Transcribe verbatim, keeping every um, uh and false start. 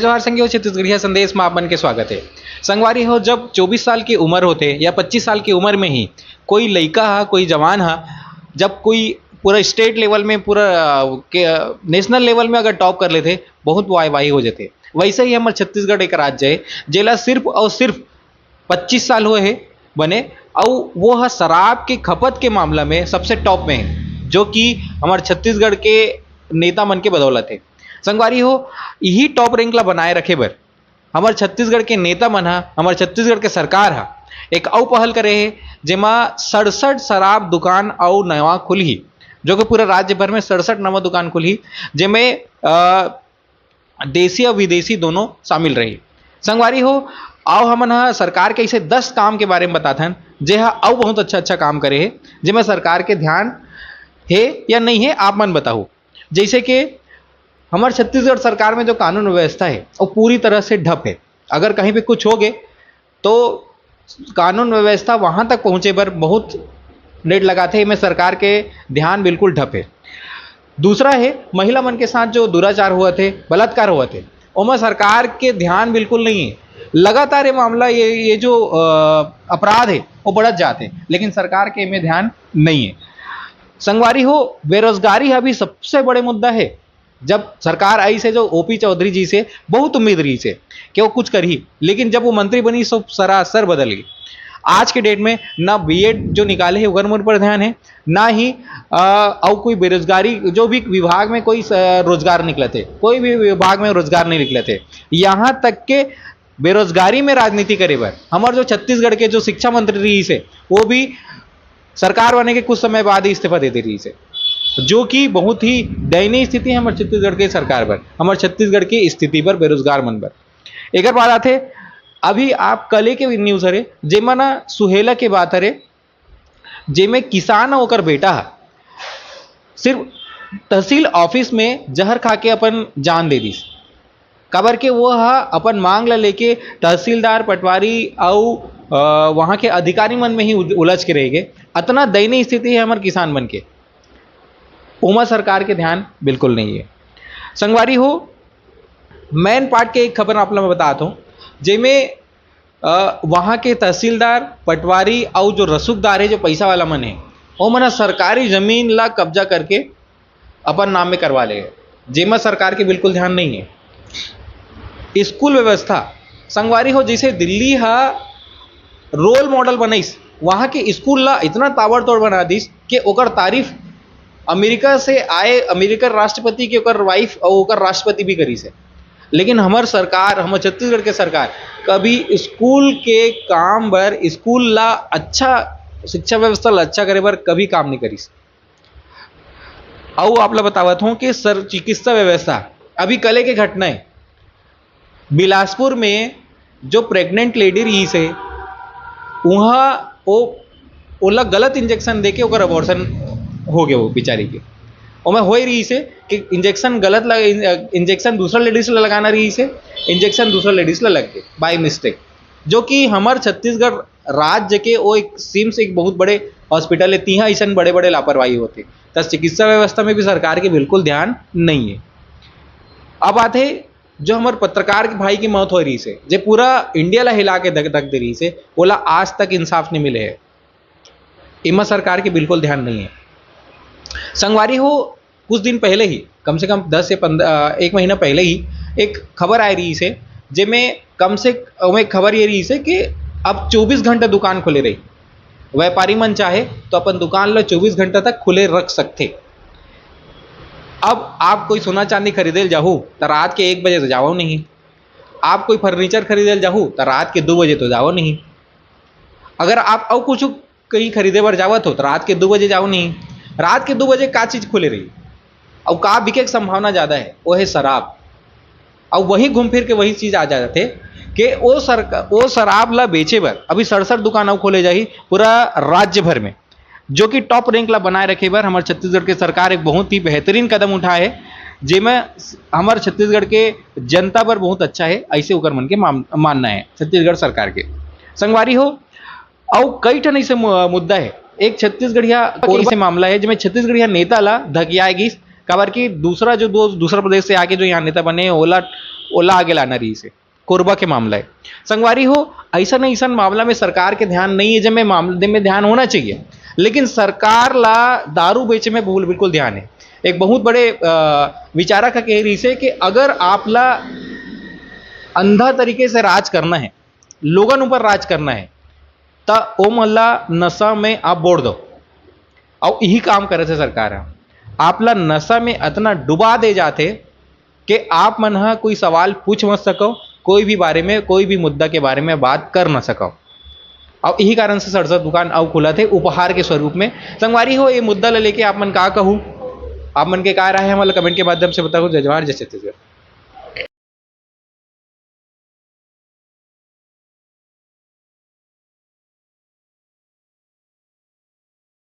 जोहार संगी हो, छत्तीसगढ़िया संदेश में आप मन के स्वागत है। संगवारी हो, जब चौबीस साल की उम्र होते या पच्चीस साल की उम्र में ही कोई लइका हा, कोई जवान हा, जब कोई पूरा स्टेट लेवल में, पूरा, अ, के, अ, नेशनल लेवल में अगर टॉप कर लेते, बहुत वाहवाही हो जाते। वैसे ही हमर छत्तीसगढ़ एक राज्य है, जेला सिर्फ और सिर्फ पच्चीस साल हुए है बने, अउ वो ह शराब के खपत के मामला में सबसे टॉप में है, जो कि हमर छत्तीसगढ़ के नेता मन के बदौलत है। संगवारी हो, यही टॉप रैंक ला बनाए रखे बर हमर छत्तीसगढ़ के नेता मन ह, हमर छत्तीसगढ़ के सरकार ह एक अउ पहल करे हे, जेमा सड़सठ शराब दुकान अउ नवा खुलही, जो कि पूरा राज्य भर में सड़सठ नवा दुकान खुलही, जेमे, अ, देसी अउ विदेशी दोनों शामिल रही। संगवारी हो, आओ हमन ह सरकार के ऐसे दस काम के बारे में बताथन, जे ह अउ बहुत अच्छा-अच्छा काम करे हे, जेमा सरकार के ध्यान हे या नहीं हे, आप मन बताहू। जैसे कि हमर छत्तीसगढ़ सरकार में जो कानून व्यवस्था है, वो पूरी तरह से ठप है। अगर कहीं पे कुछ हो गए, तो कानून व्यवस्था वहाँ तक पहुँचे बर बहुत लेट लगाथे, एमे सरकार के ध्यान बिल्कुल ठप है। दूसरा है, महिला मन के साथ जो दुराचार होवत हे, बलात्कार होवत हे, ओमा सरकार के ध्यान बिल्कुल नहीं है। लगातार ये मामला, ये, ये जो, अ, अपराध है, वो बढ़त जात हे, लेकिन सरकार के एमे ध्यान नहीं है। संगवारी हो, बेरोजगारी अभी सबसे बड़े मुद्दा है। जब सरकार आई से जो ओपी चौधरी जी से बहुत उम्मीद रही से कि वो कुछ करही, लेकिन जब वो मंत्री बनी, सब सरासर बदल गई। आज के डेट में ना बीएड जो निकाले है, ओकर मन पर ध्यान है, ना ही, अ, अउ कोई बेरोजगारी, जो भी विभाग में कोई स-, रोजगार निकलते, कोई भी विभाग में रोजगार नहीं निकलते। यहाँ तक के बेरोजगारी में राजनीति करे बर हमर जो छत्तीसगढ़ के जो शिक्षा मंत्री रही से, वो भी सरकार बने के कुछ समय बाद ही इस्तीफा दे दे रही से, जो कि बहुत ही दयनीय स्थिति है हमर छत्तीसगढ़ के सरकार बर, हमर छत्तीसगढ़ की स्थिति पर, बेरोजगार मन बर। एकर बाद आथे, अभी आप कले के न्यूज़ हरे, जेमा ना सुहेला के बात हरे, जेमे किसान अउ ओकर बेटा ह सिर्फ तहसील ऑफिस में जहर खा के अपन जान दे दिस। काबर के वो ह अपन मांग ला लेके तहसीलदार, पटवारी अउ, अ, वहाँ के अधिकारी मन में ही उल-, उलझ के रह गए। अतना दयनीय स्थिति है हमर किसान मन के, ओमा सरकार के ध्यान बिल्कुल नहीं है। संगवारी हो, मेन पार्ट के एक खबर आप ला मैं बतात हूँ, जेमे, अ, वहाँ के तहसीलदार, पटवारी अउ जो रसूखदार है, जो पैसा वाला मन है, वो मन ह सरकारी जमीन ला कब्जा करके अपन नाम में करवा ले, जेमा सरकार के बिल्कुल ध्यान नहीं है। स्कूल व्यवस्था, संगवारी हो, जैसे दिल्ली हा रोल मॉडल बनइस, वहाँ के स्कूल ला इतना ताबड़तोड़ बना दिस कि ओकर तारीफ अमेरिका से आए, अमेरिकन राष्ट्रपति के ओकर वाइफ अउ ओकर राष्ट्रपति भी करिस है। लेकिन हमर सरकार, हमर छत्तीसगढ़ के सरकार कभी स्कूल के काम बर, स्कूल ला अच्छा, शिक्षा व्यवस्था ला अच्छा करे बर कभी काम नहीं करिस। अउ आप ला बतावत हूँ कि सर, चिकित्सा व्यवस्था, अभी कले के घटना है, बिलासपुर में जो प्रेग्नेंट लेडी रही से, वहाँ वो, ओला गलत इंजेक्शन देके ओकर अबॉर्शन हो गए वो बेचारी के। ओमे होए रही से कि इंजेक्शन गलत लग-, इंजेक्शन दूसरा लेडीज ला लगाना रही से, इंजेक्शन दूसरा लेडीज ला लग गए बाय मिस्टेक, जो कि हमर छत्तीसगढ़ राज्य के वो एक सीम्स एक बहुत बड़े हॉस्पिटल है, तिहा ऐसन बड़े-बड़े लापरवाही होते, त चिकित्सा व्यवस्था में भी सरकार के बिल्कुल ध्यान नहीं है। अब आते जो हमर पत्रकार के भाई की मौत हो रही से, जे पूरा इंडिया ला हिला के धक, धक दे रही से, ओला आज तक इंसाफ नहीं मिले है। एमा सरकार के बिल्कुल ध्यान नहीं है। संगवारी हो, कुछ दिन पहले ही, कम से कम दस से पन्द्रह, अ, एक महीना पहले ही एक खबर आए रही से, जेमे कम से, ओमे खबर ये रही से कि अब चौबीस घंटा दुकान खुले रही, व्यापारी मन चाहे तो अपन दुकान ला चौबीस घंटा तक खुले रख सकथे। अब आप कोई सोना चांदी खरीदे ल जाहू, त रात के एक बजे तो जावो नहीं। आप कोई फर्नीचर खरीदे ल जाहू, त रात के दो बजे तो जावो नहीं। अगर आप अउ कुछ कहीं खरीदे बर जावत हो, त रात के दो बजे जावो नहीं। रात के दो बजे का चीज खुले रही, अउ का बिके के संभावना ज्यादा है, वो है शराब। अउ वही घूम फिर के वही चीज आ जाथे कि वो सरका-, वो शराब ला बेचे बर अभी सड़सठ दुकान अउ खोले जाही पूरा राज्य भर में, जो कि टॉप रैंक ला बनाए रखे बर हमर छत्तीसगढ़ के सरकार एक बहुत ही बेहतरीन कदम उठाए है, जेमे हमर छत्तीसगढ़ के जनता बर बहुत अच्छा है, ऐसे ओकर मन के माम-, मानना है छत्तीसगढ़ सरकार के। संगवारी हो, अउ कई ठन ऐसे मु-, मुद्दा है। एक छत्तीसगढ़िया कोरबा ऐसे मामला है, जेमे छत्तीसगढ़िया नेता ला धकियाए गिस, काबर कि दूसरा जो दो, दूसरा प्रदेश से आके जो यहाँ नेता बने, ओला ओला आगे लाना रहिस हे। कोरबा के मामला हे। संगवारी हो, अइसन अइसन मामला में सरकार के ध्यान नहीं है, जेमे मामले में ध्यान होना चाहिए, लेकिन सरकार ला दारू बेचे में बिल्कुल, बिल्कुल ध्यान है। एक बहुत बड़े, अ, विचारक ह कहे रहिस हे कि अगर आप ला अंधा तरीके से राज करना है, लोगन ऊपर राज करना है, त ओमन ला नशा में आप बोर दो। अउ इही काम करत हे सरकार ह। आप ला नशा में अतना डुबा दे जाथे कि आप मन ह कोई सवाल पूछ मत सकव, कोई भी बारे में, कोई भी मुद्दा के बारे में बात कर न सकव। अउ इही कारण से सड़सठ दुकान अउ खुलत हे उपहार के स्वरूप में। संगवारी हो, ये मुद्दा ला लेके आप मन का कहू, आप मन के का राय हे, हमन ला comment के माध्यम से बताहू। जय जोहार, जय छत्तीसगढ़।